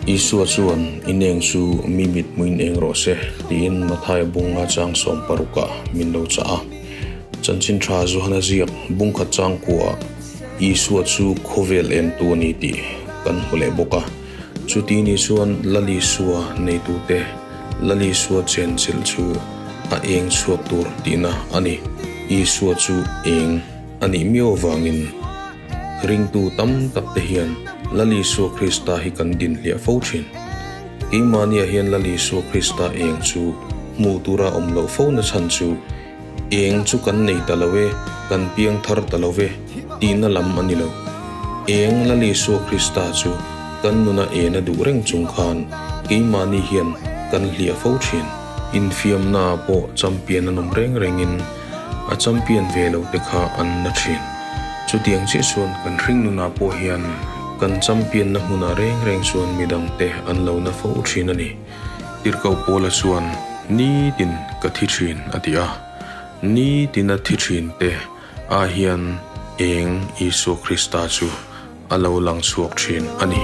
Isua chuan, In eng chu mi mit hmuin eng rawh se, tiin Mathaia bunga chang sawmparukah min lo chah a. Chanchin tha Johana ziak bungkhat changkuaah Isua chu khawvel entu a ni tih kan hmu leh bawk a. Chuti ni chuan Lal Isua neitute Lal Isua chenchilh chu a eng chhuak tur tihna a ni. Isua chu eng a nih miau avangin ringtu tam tak te hian Lal Isua Krista hi kan dinhliah fo thin. Keimahniah hian Lal Isua Krista eng chu hmuh tura awm loh fo na chhan chu Eng chu kan nei ta lo e, kan piang thar ta lo ve, tihna lam a ni lo. Eng Lal Isua Krista chu kan nuna en a duh reng chung khan keimahni hian kan hliah fo thin. Infiamnaah pawh champion an awm reng rengin a champion ve lo te kha an na thin. Chutiang chiah chuan kan hring nunah pawh hian kan champion na hmunah reng reng chuan midangte an lo na fo thin a ni. Tirhkoh Paula chuan, Nitin ka thi thin, a ti a. Nitina thi thin te ah hian eng Isua Krista chu a lo lang chhuak thin a ni.